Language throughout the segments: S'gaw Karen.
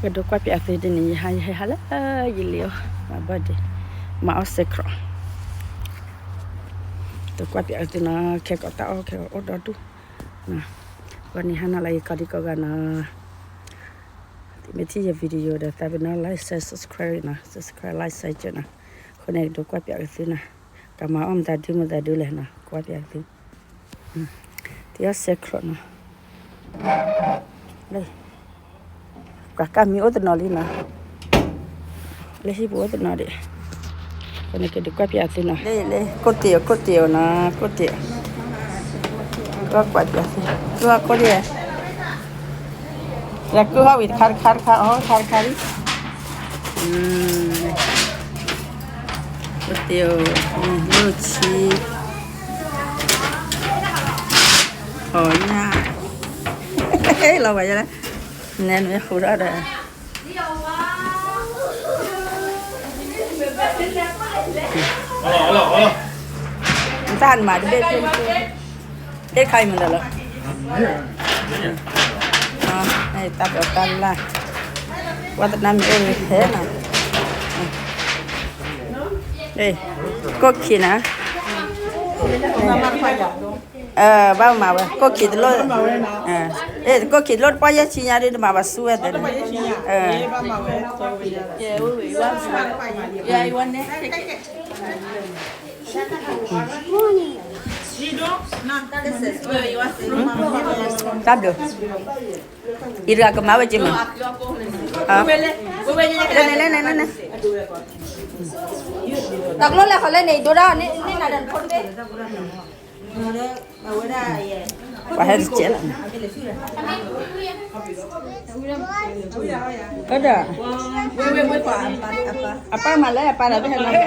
ကဒိးကွၢ်ပၠးသုဒ်န့ၣ် ယဟါ ယဟဲဟးလၢယလံၤအီၤ မၤဘၣ်ဒ့ မၤအီၣ်စဲးခြိး ဒိးကွၢ်ပၠးသုနီၤ ခဲကိာ်တၢ်အီၣ် ခဲကိာ်အိၣ်ဒီဒူၣ် ဂီၤနံၤဟါနၤလၢယကီၢ်ဒံကီၢ်ဂၤနီၤ သုမ့ၢ်ထံၣ်ယ video ဒီး သးပ့ၤနီၣ် like share subscribe နီၤ subscribe like share နီၤ အဃိန့ၣ် ဒိးကွၢ်ပၠးက့ၤသုနီၤ ကမၤအီၣ်မတၤဒုမတၤဒုလဲၣ်နီၤ ကွၢ်ပၠးက့ၤသု တံၤအီၣ်စဲးခြိးနီၤ ပှၤကၢ်မံအိၣ်တနီၤလံနီၤ လၢဟံၣ်ပူၤအိၣ်တနီၤဒံး အဃိန့ၣ် ကဒုးကွၢ်ပၠးသုနီၤ လၢ လၢ ကိၣ်တ့ၢ်အီၤ ကိၣ်တ့ၢ်အီၤနီၤ ကိၣ်တ့ၢ်အီၤ ကွၢ်ကွၢ်ပၠးသု ကုၢ်ဟီၣ်ကိၣ်တ့ၢ် ယကုၢ်ဟီၣ်ဝံၤတခါတခါတခါ အီၣ်တခါတခါလံ ကိၣ်တ့ၢ်အီၤ လိၣ်ဆံ ဟီၣ်ညၣ် လီၤဝဲယဲ နဲနမ့ၢ်ဃူထီၣ်ဒီး နတၢ်နမၤတဘ့ၣ်တဘ့ၣ် တခါအံၤမနုၤလီၤ တၢ်ပီးတၢ်လၢ် ဝါသနါမ့ၢ်အိၣ်န့ၣ်ဟဲနီၤ ကိၣ်ခံနီၤ ဘၣ်မၤဝဲ ကိၣ်ခံတလိၣ် ကိၣ်ခံတလိၣ်တပီၢ်ယဲၢ်ဆံညါဒ် တမၤဘၣ်ဆူဝဲတၢ်န့ၣ် တၢ်ဘျုး အံၤတဂၤကမၤဝဲက့ၤမး လဲၣ်န့ၣ် လဲၣ်န့ၣ် လဲၣ်န့ၣ် တၢ်ကျိၣ်လဲၤခီလဲၣ်န့ၣ် ဒိဒၣ်န့ၣ် န့ၢ်နၤဒီးနဖိတဘ့ၣ် ပှၤဟဲတကဲလီၤ ဒီး အပၢ်မၤလၢအပၢ်ဒီး အၢ နလံၤ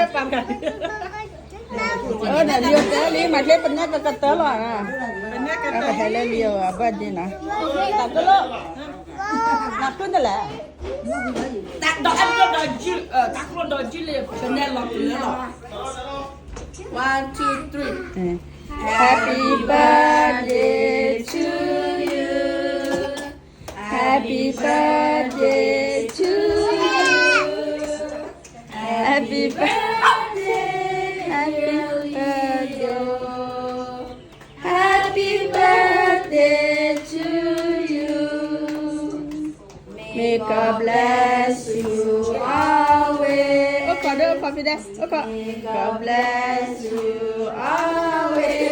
တဲလံ မၤချ့ပနဲၣ်ကကတၢၢ်လီၤ ပဟဲလၢလံၤအဘၢၣ်ဒ့နီၤ တၢ်ကလိၣ် တၢ်ကလိၣ်ဒီး တၢ်ကလိၣ်ဒီး ပနဲၣ်လီၤတုၤလၢလီၤ One, two, three. Happy birthday to you. Happy birthday to you. Happy birthday, happy birthday. Happy birthday to you. May God bless you always. အိၣ်ခိးဒီး အိၣ်ခိးဖံဒဲး အိၣ်ခိး May God bless you always.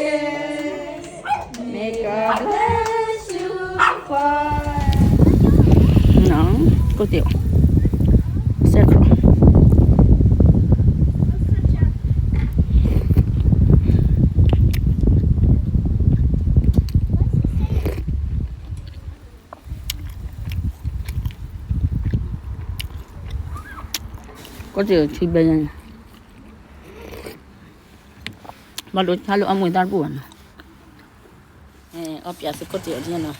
May God bless you forever. ကိၣ်တ့ၢ်အီၤ စဲးခြိး ကိၣ်တ့ၢ်အီၤထံဘဲညါန့ၣ် ဘၣ်ဒိဆါလၢအီၣ်မူၤသၣ်တဘူၣ်ဘၣ်နီၤ အီၣ်ပၠးသုကိၣ်တ့ၢ်အီၤဒ်နီၤ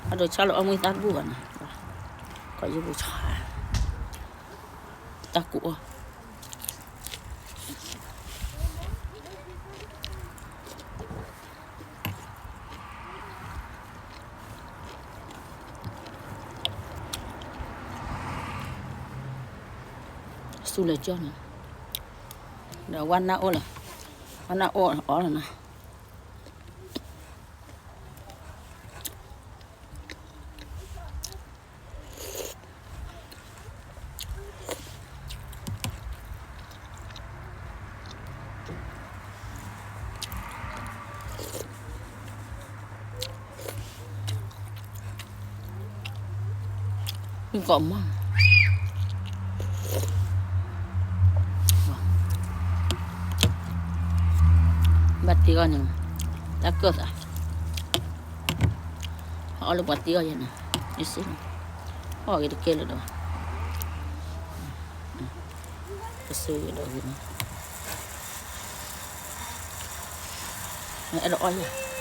ဘၣ်ဒိဆါလၢအီၣ်မူၤသၣ်တဘူၣ်ဘၣ်နီၤ ကီးယဘူၣ်ဆါ တၢ်ကူအီၣ် စူၤလၢကၠီၣ်နီၤ ဒီးဝါနၢ်အိၣ်လီၤ ဝါနၢ်အိၣ်အီၣ်လီၤနီၤ မုၢ်ကီးမး ဘၣ်တ့အီၣ်န့ၣ် တၢ်ကၢၢ်သး အီၣ်လၢပှၤတ့အီၣ်ယဲန့ၣ် ယစ့ၢ် အီၣ်ဂ့ၤတကဲလၢၤဒီး ကစၢ်ဒီးဝံၤမး အဲၣ်ဒိးအီၣ်ယၤ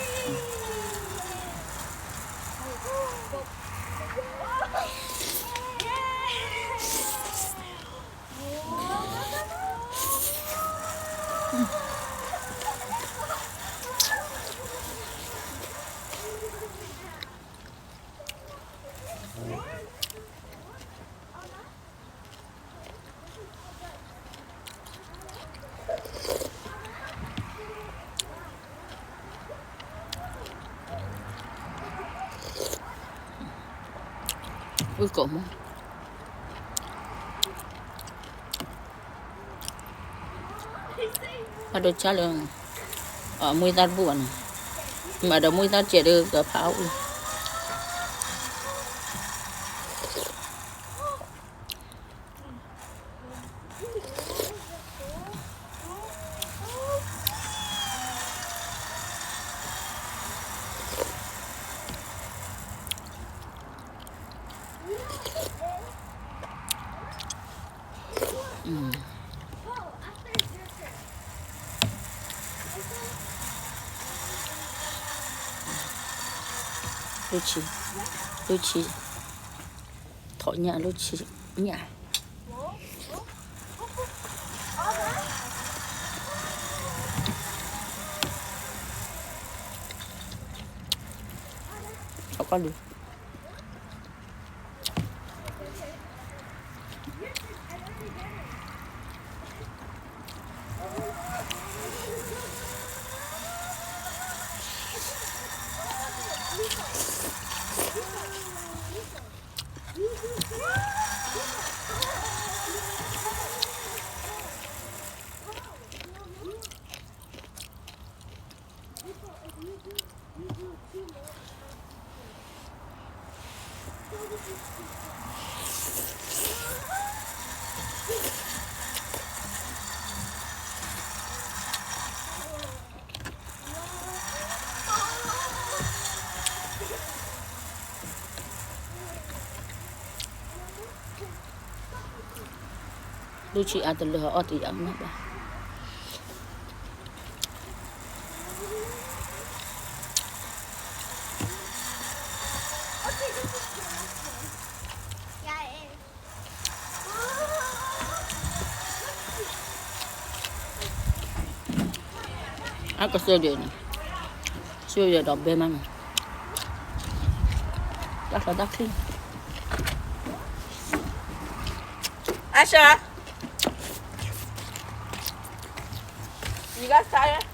ဝံကိးမီၢ်, အဒိဆါလၢ အမွေးသားတဘူၣ်ဘၣ်နီၤ, မ့ၢ်ဒီးမွေးသားတစဲးဒီးကဖးအီၣ်အူ လိၣ်ဆံ, လိၣ်ဆံ, ထိးညၣ်လိၣ်ဆံညၣ်, အကီၢ်လံ လိၣ်ဆံအါတလၢအီၣ်တယၢ်မးဘၣ်. အကစၢ်ဒၣ်န့ၣ် စၢ်ယွၤဒီးဘဲမးန့ၣ် တၢ်ချီတၢ်ချံ Asha, you guys tired?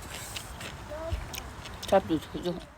တၢ်ပျူၤထူ